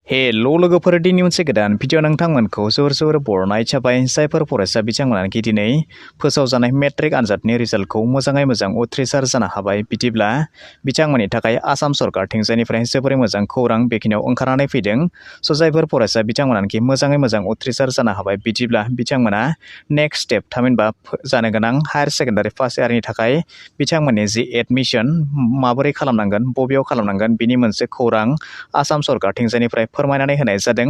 Hello लोगोफोर दिनै मोनसे गोदान भिडिअ नोंथांमोनखौ जोर बरनाय जाबाय जायफोर फरायसा बिथांमोनाखि दिनै फोसावजानाय मेट्रिक आनजादनि रिजाल्टखौ मोजाङै मोजां उथ्रिसार जानो हाबाय। बिदिब्ला बिथांमोननि थाखाय आसाम सरकार थिंजायनिफ्राय जोबोरै मोजां खौरां बेखिनियाव ओंखारनानै फैदों। जायफोर फरायसा बिथांमोनाखि मोजाङै मोजां उथ्रिसार जानो हाबाय बिदिब्ला बिथांमोना नेक्स्ट स्टेप थामहिनबा जानो गोनां हायार सेकेन्डारि फार्स्ट इयारनि थाखाय बिथांमोननि जि एडमिशन माबोरै खालामनांगोन बबेयाव खालामनांगोन बिनि मोनसे खौरां आसाम सरकार थिंजायनिफ्राय फोरमायनानै होनाय जादों।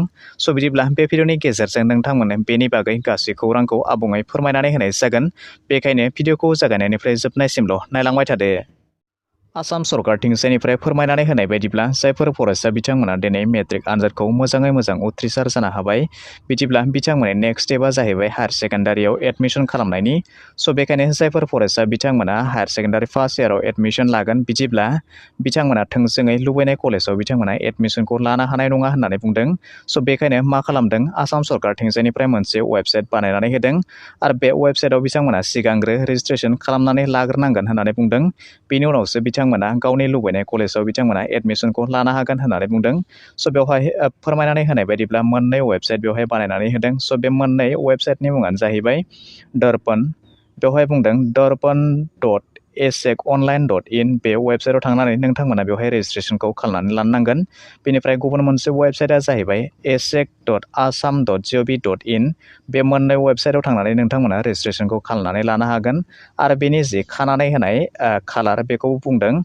बिदिब्ला बे भिडिअनि गेजेरजों नोंथांमोननो बेनि बागै गासै खौरांखौ आबुङै फोरमायनानै होनाय जागोन। बेखायनो भिडिअखौ जागायनायनिफ्राय जोबनायसिमल' नायलांबाय थादो। आसाम सरकार थिंजायनिफ्राय फोरमायनानै होनाय बायदिब्ला जायफोर फरायसा बिथांमोना दिनै मेट्रिक आनजादखौ मोजाङै मोजां उथ्रिसार जानो हाबाय बिदिब्ला बिथांमोननि नेक्स्ट स्टेपआ जाहैबाय हायार सेकेन्डारियाव एडमिसन खालामनायनि। बेखायनो जायफोर फरायसा बिथांमोना हायार सेकेन्डारि फार्स्ट इयाराव एडमिसन लागोन बिदिब्ला बिथांमोना थोंजोङै लुबैनाय कलेजाव बिथांमोना एडमिसनखौ लानो हानाय नङा होननानै बुंदों। बेखायनो मा खालामदों आसाम सरकार थिंजायनिफ्राय मोनसे वेबसाइट बानायनानै होदों आरो बे वेबसाइटआव बिथांमोना सिगांग्रो रेजिस्ट्रेसन खालामनानै लाग्रोनांगोन होननानै बुंदों। बेनि उनावसो बिथांमोना गावनि लुबैनाय कलेजाव बिथांमोना एडमिसनखौ लानो हागोन होननानै बुंदों। बेवहाय फोरमायनानै होनाय बायदिब्ला मोननै वेबसाइट बेवहाय बानायनानै होदों। बे मोननै वेबसाइटनि मुङानो जाहैबाय दर्पण। बेवहाय बुंदों dorpan.ahsec.online.in बे वेबसाइटआव थांनानै नोंथांमोना बेवहाय रेजिस्ट्रेसनखौ खालामनानै लानो नांगोन। बेनिफ्राय गुबुन मोनसे वेबसाइटआ जाहैबाय ahsec.assam.gov.in बे मोननै वेबसाइटआव थांनानै नोंथांमोना रेजिस्ट्रेसनखौ खालामनानै लानो हागोन। आरो बेनि जि खानानै होनाय खालार बेखौ बुंदों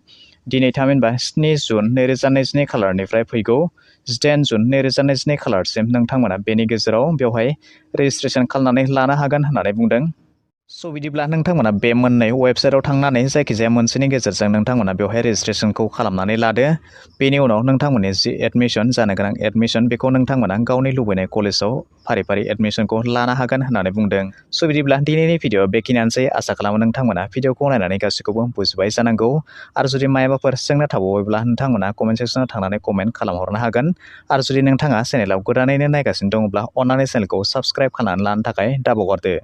दिनै थामहिनबा 7 जुन 2022 खालारनिफ्राय फैगौ 18 जुन 2022 खालारसिम नोंथांमोना बेनि गेजेराव बेवहाय रेजिस्ट्रेसन खालामनानै लानो हागोन होननानै बुंदों। बिदिब्ला नोंथांमोना बे मोननै वेबसाइटआव थांनानै जायखिजाया मोनसेनि गेजेरजों नोंथांमोना बेवहाय रेजिस्ट्रेसनखौ खालामनानै लादो। बेनि उनाव नोंथांमोननि जि एडमिसन जानो गोनां एडमिसन बेखौ नोंथांमोना गावनि लुबैनाय कलेजाव फारि फारि एडमिसनखौ लानो हागोन होननानै बुंदों। बिदिब्ला दिनैनि भिडिअ बेखिनियानोसै। आसा खालामो नोंथांमोना भिडिअखौ नायनानै गासैखौबो बुजिबाय जानांगौ। आरो जुदि मायाबाफोर सोंनो थाबावोब्ला नोंथांमोना कमेन्ट सेक्सनाव थांनानै कमेन्ट खालामहरनो हागोन। आरो जुदि नोंथाङा चेनेलाव गोदानैनो नायगासिनो दङब्ला अन्नानै चेनेलखौ साबस्क्राइब खालामनानै लानो थाखाय दाबावगारदो।